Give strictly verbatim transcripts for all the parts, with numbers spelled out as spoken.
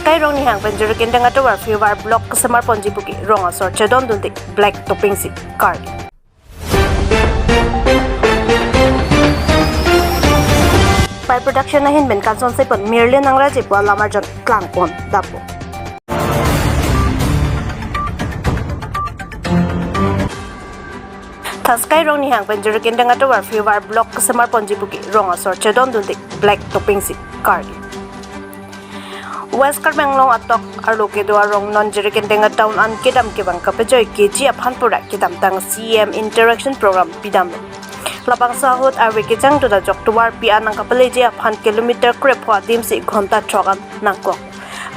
Thakai Rongnihang pen Jirikindeng atovar fever block kesemar ponji puke rong asor chedondunde black topping si karli. Pai Production ahin pen Kanson Sepon Mirlin Nangraje pu alamarjan klangpon dampo. Thakai Rongnihang pen Jirikindeng atovar fever block kesemar ponji puke rong asor chedondunde black topping si karli. West Karbi Anglong atok arlo kedo arong non Jirikindeng atown an kedam kevang kapejoi keji aphan pura kedamtang C M interaction program pidamlo. Labangso ahut arve kejang dun ajok tovar pi an nangkapeleji aphan kilometer krepho adim si ghonta throk an nangkok.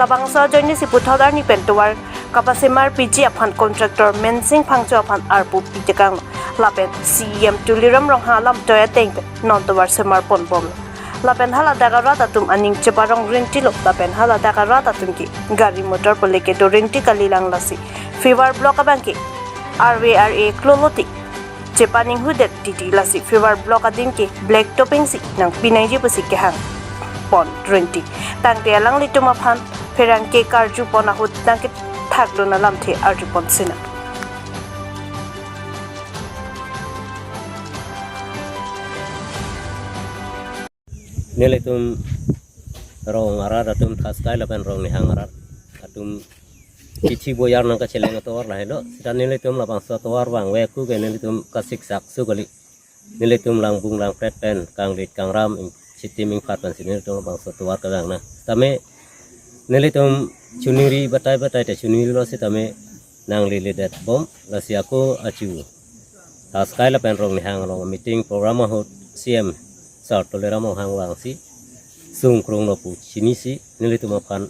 Labangso ajoine si puthot arni pen tovar kapasemar piji aphan contractor Mensing Phangcho aphan arpu pitekanglo. Lapen C M Tuliram Ronghang alamtoi ateng pen non tovar semar ponbomlo. Lapen haladak arat atum aning cheparong rintilo. Lapen haladak arat atum ke gari motor pule kedo rinti kalilang lasi fever block abang ke arve arve klolo ti chepaninghudet titi lasi fever block adim ke black topping si nangpinangji pusi kehang pon rinti. Tangte alanglitum aphan pherangke karju pon ahut nangkethak dun alamthe arju pon sinang. Nelitum rong arat atum Thakai lapen Rongnihang arat atum kithi boyar nangkacheleng atovar lahelo. Seta nelitum labangso atovar vangve aku ke nelitum kasiksak su kali. Nelitum langbung langpret pen kanglit kangram ing-, chitim ingphat pensi nelitum labangso atovar kevang na. Tame nelitum chuningri batai batai te chuningrilo sitame nangleledet bom lasi ako achu Thakai lapen Rongnihang along meeting program ahut C M Sir Tuliram Ronghang vangsi sungkrunglo pu chinisi nelitum aphan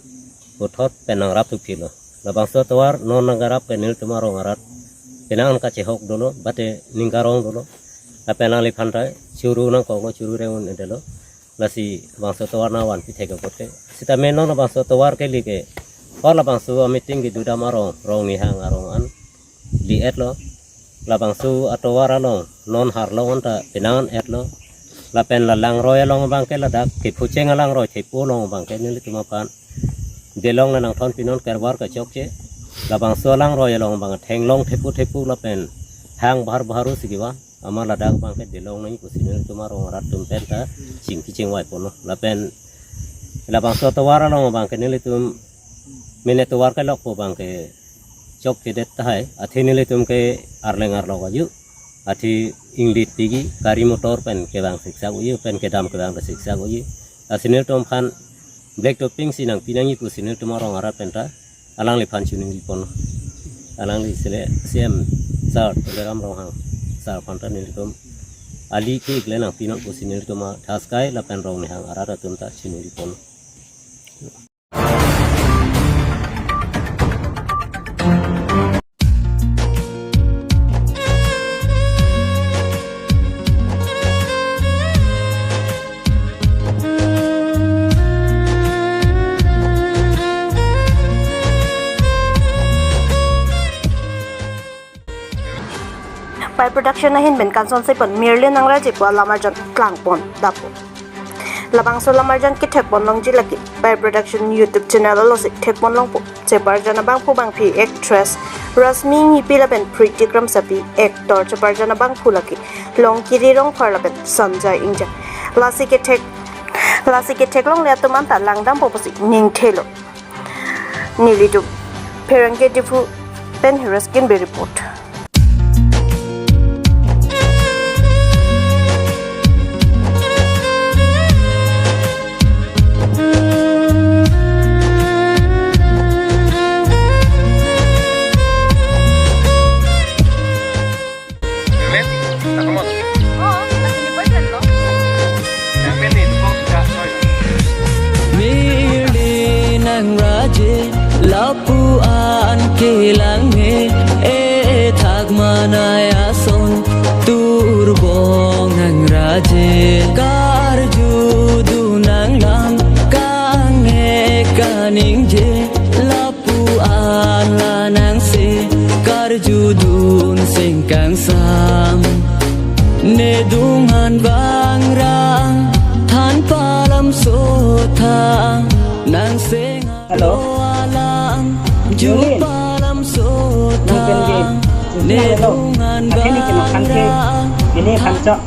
puthot pen nangrap thuphilo. Labangso atovar non nangkarap ke nelitum arong arat penang an kachehok dolo, bate ning karong dolo. Lapen alangliphan ta churu nangkoklo, churu reng un-edetlo. Lasi labangso atovar nangvanpi thek kote. Sitame non labangso atovar kali ke, o labangso ameeting kedodam arong, Rongnihang arong an li-etlo. Labangso atovar along non harlong anta penang an etlo. Lapen la langroi along abang ke ladak, Thepucheng alangroi, Thepu along abang ke nelitum aphan delong la nangthon pinon karbar kachokche. Labangso alangroi along abang thenglong thepu thepu lapen hang bahar baharu si kevan. Amat ladak abang ke delong nangji pusi nelitum arong arat atum pen ta chingki chingvai ponlo. Lapen labangso atovar along abang ke nelitum mene tovar kelokpo abang ke chokchedet tahai. Athe nelitum ke arleng arlok aju. Athe inglit pigi gari motor pen kevang siksak unji, pen kedam kevang ta siksak unji. Lasi nelitum aphan black topping si nangpinangji pusi nelitum arong arat pen ta alangliphan chuningri pon. Alangli sele C M Sir Tuliram Ronghang Sir aphan ta nelitum ali ke ikle nangpinon pusi nelitum a Thakai lapen Rongnihang arat atum ta chuningri pon. Pai Production ahin pen Kanson Sepon Mirlin Nangraje pu alamarjan klangpon dampo. Labangso alamarjan kethekpon longji lake Pai Production YouTube channel alongsi thekpon longpo. Cheparjan abangphu bangphi actress Rashmi Inghipi lapen Preeti Kramsapi, actor cheparjan abangphu lake Longkiri Rongphar lapen Sanjay Ingja. Lasi kethek, lasi ketheklongle atum anta langdampo pusi ningthelo. Nelitum pherangke Diphu pen Hiras Kinbe report. Mirlin Nangraje lapu-an kelang me, e thak manai ason turbong Nangraje. Karjudun nanglang kangne kaningje, lapu-an la nangse karjudun seng kangsam. Nedung han vangrang than palam sotha, nang seng Hello. Jolin. Nang pen ke. Jolin, hello. Athe neli ke nang khan ke. Neli khan chok.